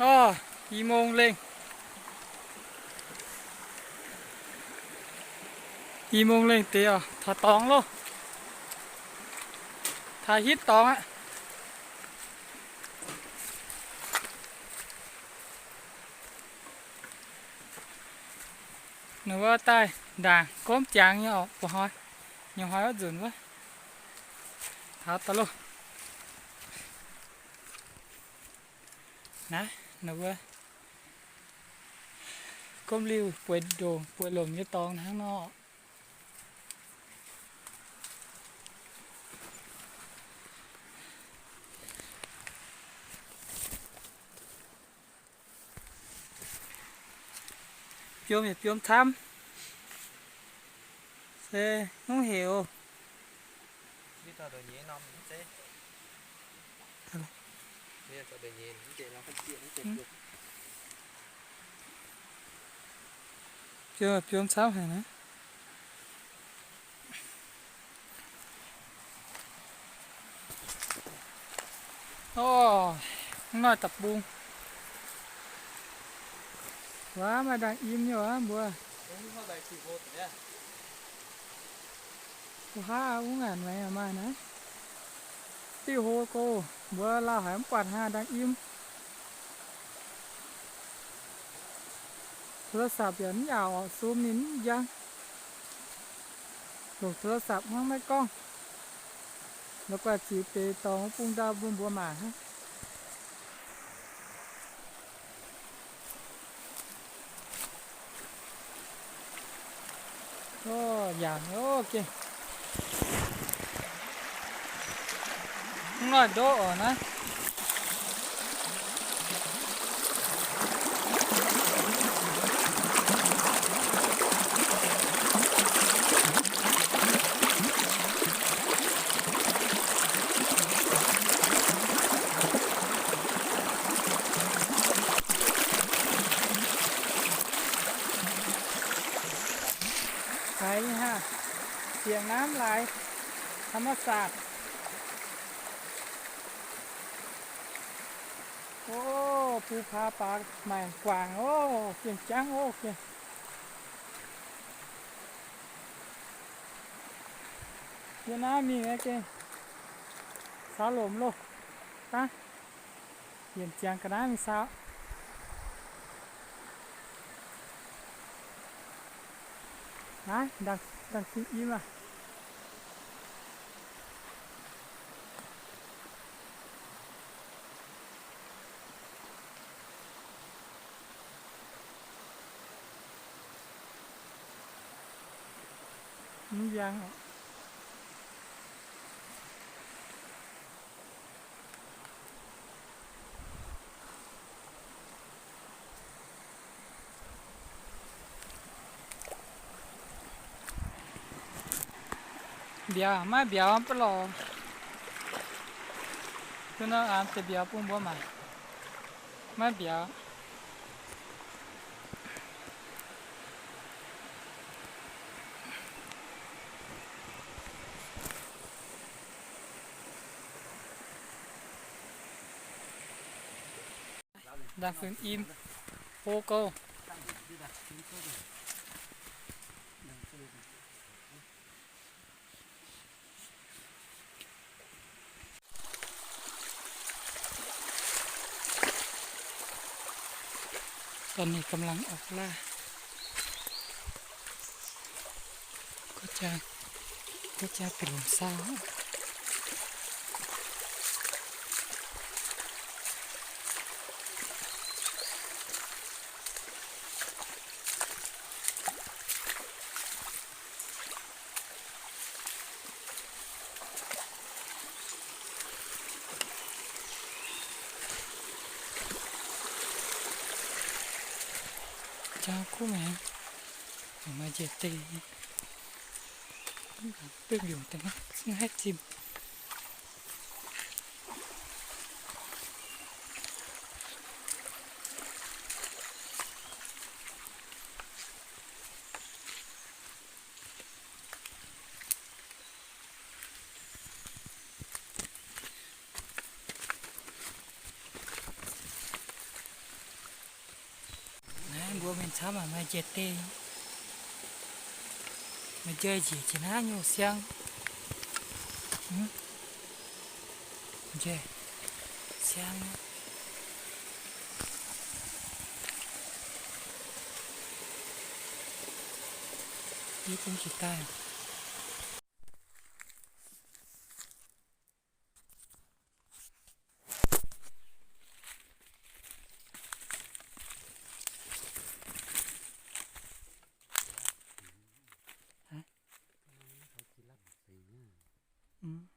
ອໍ ອີໂມງເລັ່ງ ອີໂມງເລັ່ງເຕ ອາ ຖ້າຕອງໂລ ຖ້າຮິດຕອງອະ ນະເວີຕາຍ ດ່າງ ກົມຈາງ ຍອກບໍ່ຮອຍ ຍອກຮອຍວ່າຈຸນເວີ ຖ້າຕະໂລ ນະ ນະເວີ ກົມລິວ ປ່ວຍໂດ ປ່ວຍລົມ ຍະຕອງ ນາງນອກ ປິວມ ປິວມທຳ ເຊ ຫູເຫວ ເຈີ ເຈີມຊາວໃຫ້ນະ ໂອ້ ນ້ອຍຕັບບຸງ ວ້າ ມາດັງອີ່ມຢູ່ຫວາ ບົວ ຫາອຸງງານໄວ້ມານະ ຕິໂຮໂກ ບົວລາວໃຫ້ມັນກວາດຫາດັງອີ່ມ ໂທລະສັບຢ່າງນີ້ ເອົາຊູມນີ້ຢ່າງ ໂທລະສັບຍັງໄມ່ກ້ອງ ແລ້ວກວ່າຊິໄປຕອງປຸງດາວບຸນບົວໝາ ໂອ້ ຢາງ ໂອເຄ ນ້ອຍໂດອອກນະ. ໄປຮະ ສຽງນ້ຳໄຫຼ ທຳມະຊາດ ໂອ້ ພູຜາປ່າໄມ້ກວ້າງ ໂອ້ ກວ້າງຈັງ ໂອ້ ກວ້າງ ຢູ່ນ້ຳມີໄງເກ ສາລົມໂລ ຕາ ເຢັນຈຽງກະນາມີສາວ ນາ ດັງ ດັງກິນອີ່ມລະ. ມັນຍ່າງອອກ ບຽວ ມາບຽວປະຫຼໍ ຄືນອນອາມແຕ່ບຽວປຸ້ມບໍ່ມາ ມາບຽວ. ດັງຟືນອີ່ມ ໂອໂກ ຕອນນີ້ກຳລັງອອກລ່າ ກໍຈະ ກໍຈະເປັນລົມຊາວ. ຈາວຄູແມ່ ອອກມາເຈເຕ ປຶກຢູ່ແຕ່ວ່າຊິໃຫ້ຈິມ. ເ Mình sắm mà mày chết tê. Mày chơi chỉ chỉ ná nhiều xiang. Ừ? Chơi. Xiang. Đi cũng chỉ tay. Hah? ອືມ.